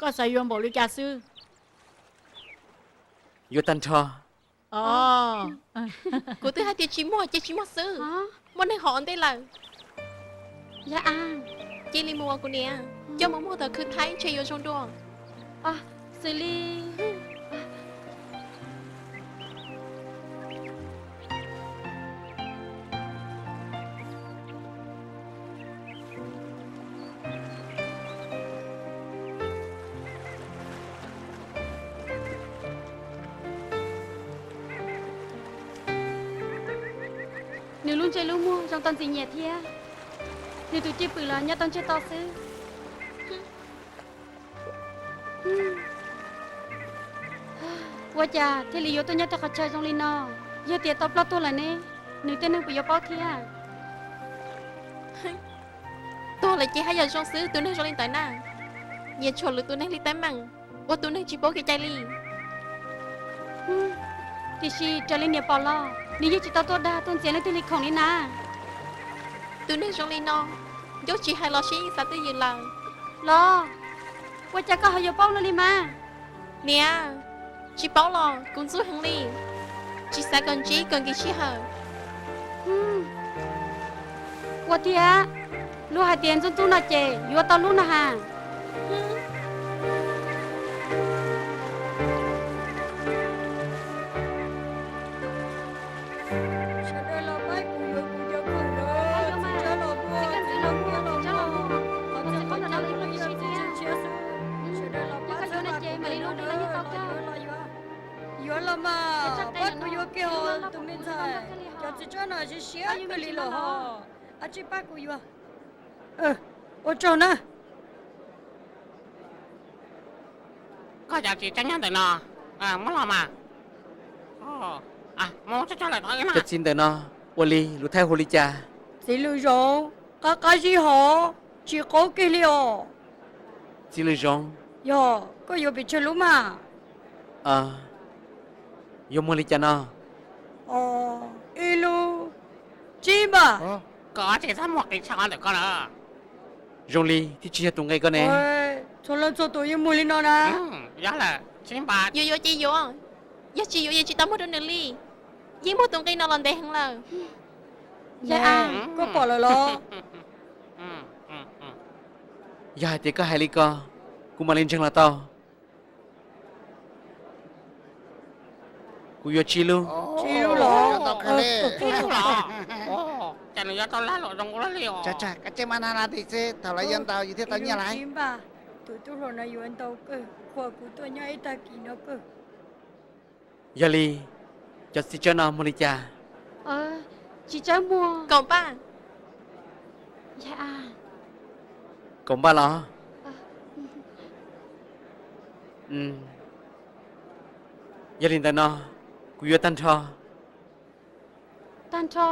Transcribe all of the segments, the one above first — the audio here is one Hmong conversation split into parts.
Koj xav yuav npaum li cas xwb? Yuav tag nrho. Kuv twb hais tias tsis muaj ces tsis muaj xwb. Muaj neeg hom ua ntej lawm. Cia li mus os kuv niam, coj mus muag tom khw thaib ntshe yuav zoo dua. Xws li. Nws lub ntsej lub muag zoo tau ntxim nyiam thiab. Nws tus cwj pwm los nyob tau ntsiag to xwb. Ua cas thiaj li yuav tuaj nyob tej qhov chaw zoo li no? Yog tias tau ploj tuag lawm ne, nws tej neeg puas yuav paub thiab? Tuag lawm ces haj yam zoo xwb, tus neeg zoo li ntawd na, nyias tshuav lwm tus neeg li teeb meem, ua tus neeg tsis paub kev cai li. Tiam sis raws li niam pom los nws yeej tsis tau tuaj dag tuaj ntxias leej twg li khoom li na. Tus neeg zoo li no, ncauj tsis hais los siab yeej xav twj ywm lawm. Los, ua cas koj ho yuav paub luaj li mas? Niam, tsis paub los kuv ntxub heev li. Tsis xav kom ntsib kom nkim sij hawm. Ua tiag, luag hais tias ntxub ntxub no ces yuav tau hlub no has. Sawv daws los pab kuv yuav kuv cov khoom na. Txiv tsawb los muaj, txiv tsawb los muaj, qhov txhia qhov chaw los muaj tib si thiab. Sawv daws los pab txhawb los yuav, los yuav, los yuav. Yuav los mas, pab kuv yuav kiag os tus me ntxhais. Cov txiv tsawb no siab siab kawg li los hos. Ab tsi pab kuv yuav. Ua tsaug na. Koj cov txiv tsawb nyob ntawm no, muab los mas. Cov txiv ntawm no ua li lus thaib hu li cas? Txiv Lwm Zoov, qab qab zib hov, tsis qaub kiag li os. Txiv Lwm Zoov. Yog koj yuav pes tsawg lub mas? Yuav muag li cas no? Ib lub tsib npaj. Koj tsis txhob muag qis tshaj ntawm koj na. Zoo li thiaj tsis yog tus nqi koj ne. Txhua leej txhua tus yeej muag li no na. Yuav ces yuav, yog tsis yuav yeej tsis tau muag rau nws li. Yeej muag tus nqi no los ntev heev lawm. Yawg a, koj pom lawm los? Yog hais tias koj hais li ko, kuv mam li ntseeg los tau. Kuv yuav tsib lub. Tsib lub los? Cas nws yuav tau lag luam zoo ua luaj li os. Koj tseem mas na na tim xwb, thaum lawv yuav ntau yus thiaj tau nyiaj lawm. Tus tub hluas no yuav ntau kawg, qhuas kuv tuaj nyob ib tag kis no kawg. Yog li, cov txiv tsawb no muag li cas? Txiv tsawb muag kaum npaj. Kaum npaj los? Yog li ntawd no, kuv yuav tag nrho. Tag nrho.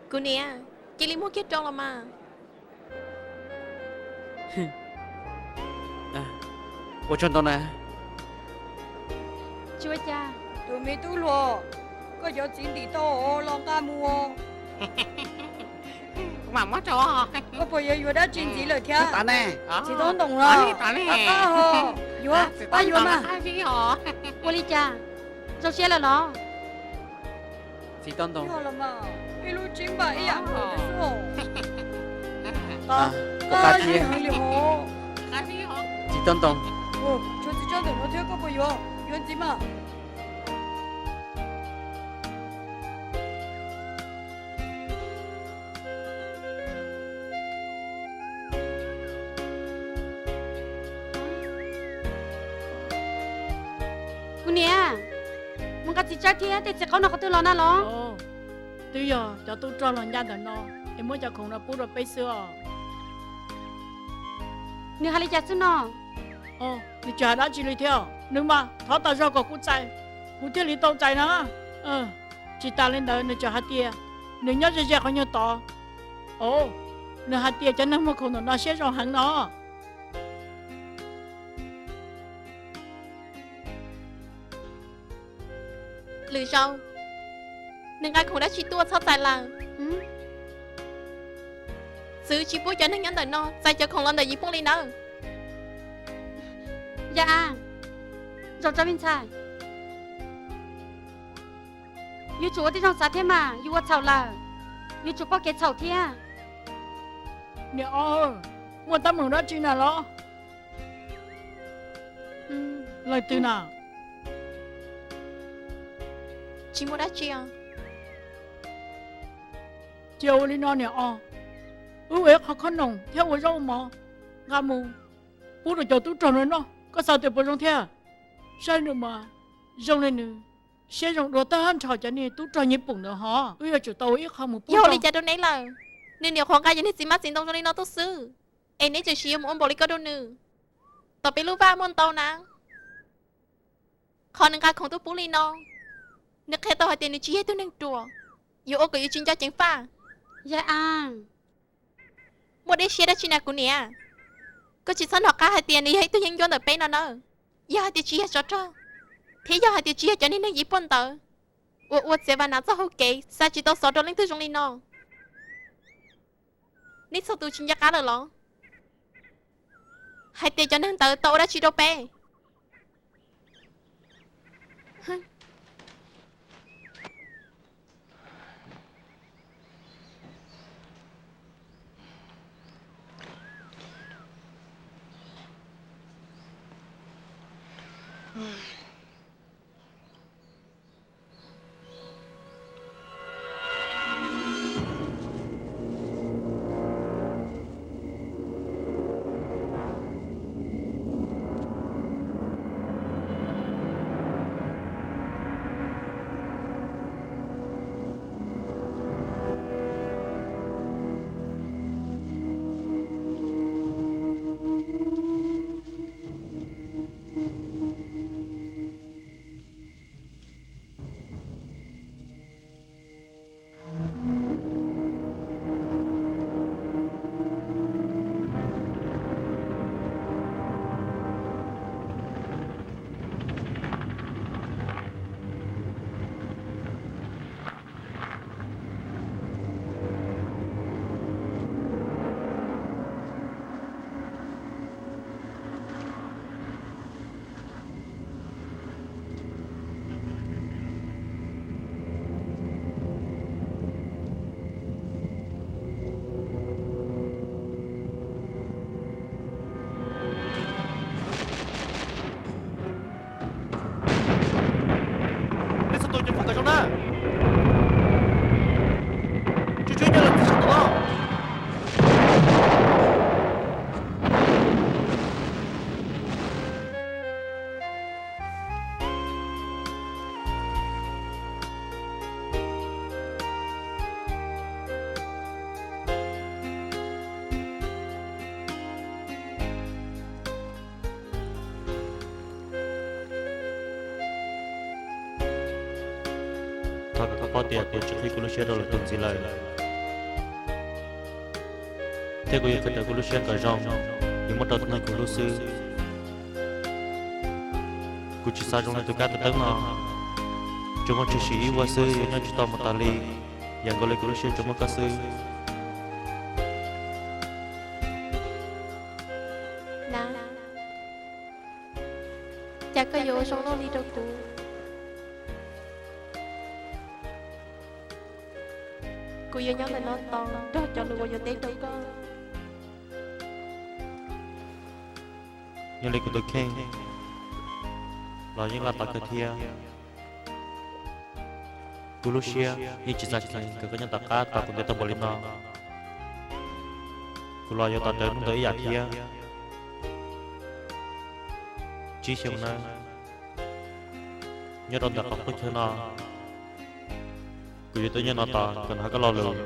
Kuv niam, cia li muag kiag rau los mas. Ua tsaug ntau na. Tsis ua cas. Tus me tub hluas, koj cov txiv ntim tau los nqa mus. Koj puas yuav yuav dab tsi ntxiv lawm thiab? Txiv Tob Ntoos los? Yuav, pab yuav mas. Ua li cas, zoo siab lawm los? Txiv Tob Ntoos. Ib lub tsib npaj ib yam nkaus xwb. Koj qab thiab. Txiv Tob Ntoos. Tshuav txiv tsawb ntawm no thiab, koj puas yuav? Yuav ntxiv mas. Kuv niam, mus nqa txiv tsawb thiab tej txiv qaub no qhov twg los na los? Twb yog cov tub rog los ncaj ntawm no es muab cov khoom no pub rau peb xwb os. Nws hais li cas xwb no? Nws tsis hais dab tsi li thiab. Nws mas thov tas zog kom kuv txais, kuv thiaj li tau txais na. Tsis tas li ntawd nws tseem hais tias nws nyob ze ze qhov nyuag tod. Nws hais tias cov neeg muag khoom ntawm no siab zoo heev no. Lwm zaus, nws nqa khoom dab tsi tuaj txhob txais lawm. Txwv tsis pub cov neeg nyob ntawm no txais cov khoom los ntawm yim phooj li nawb. Yaj Ab, zoo tso me ntxhais. Yuav tsum ua tib zoo xav thiab mas, yus ua txhaum lawm, yuav tsum pom kev txhaum thiab. Niam Ob, muaj teeb meem dab tsi na los? Leej twg na? Tsis muaj dab tsi os. Cia ua li no niam Ob, wb ua ib qho khob noom thiab ua zaub ua mov nqa mus pub rau cov tub rog no noj, koj xav tias puas zoo thiab? Saib nws mas zoo li nws siab zoo dua tag nrho cov niag tub rog Nyij Pooj ntawd hos. Wb yuav tsum tau ua ib qho mus pub. Yog ua li cas rau neb lawm? Nws nyuam qhuav nqa cov niag txiv hmab txiv ntoo zoo li no tuaj xwb, es neb tseem sis yuav mus ua npaum li ko rau nws. Tom peb lub vaj muaj ntau na, qhov nws nqa khoom tuaj pub li no, nws qhia tau hais tias nws tsis yog ib tug neeg ruam, yuav ua kom yus tsis nco ceev faj. Yaj Ab, muaj dej siab dab tsi na kuv niam? Koj tsis txhob hnov qab hais tias nws yog ib tug yeeb ncuab ntawm peb no nawb. Yog hais tias tsis yog tsov rog, thiab yog hais tias tsis yog cov niag neeg Yiv Pooj ntawd uas ua txiav Vas Nav txoj hau kev xa tsis tau xov rau leej twg zoo li no, neb txhua tus tsis nco qab lawm los? Hais tias cov neeg ntawd tau ua dab tsi rau peb? Nej txhua tus ceev faj kom zoo na. Tsuas tshuav ib co los txog sab tom no. Thov kom koj paub tias kuv tsis qhib kuv lub siab rau lwm tus ntxiv lawm, thiab kuv yuav khaws rawv kuv lub siab kom zoo, yuav muab rau tus neeg kuv hlub xwb. Kuv tsis xav zoo li tus kab tes teeb no, tsuas muaj tshwm sim ib vuag xwb yuav nyob tsis tau mus tas li, yam nkaus li kuv lub siab tsuas muaj koj xwb. Nab, cas koj yuav ua zoo luaj li rau kuv? Kuv yuav nyob ntawm no tos nrog cov lus uas yuav teb rau koj. Nyob li kuv tus kheej los yeej laj tas kawg thiab. Kuv lub siab yeej tsis xav kom koj nyob tom qab tos kuv ntev tau npaum li no. Kuv los yuav tos rawv hnub ntawd ib yam thiab. Tsib xyoo na, nyob rau ntawm qhov qub chaw no, kuv yuav tuaj nyob no tos kom nrog koj lo lus.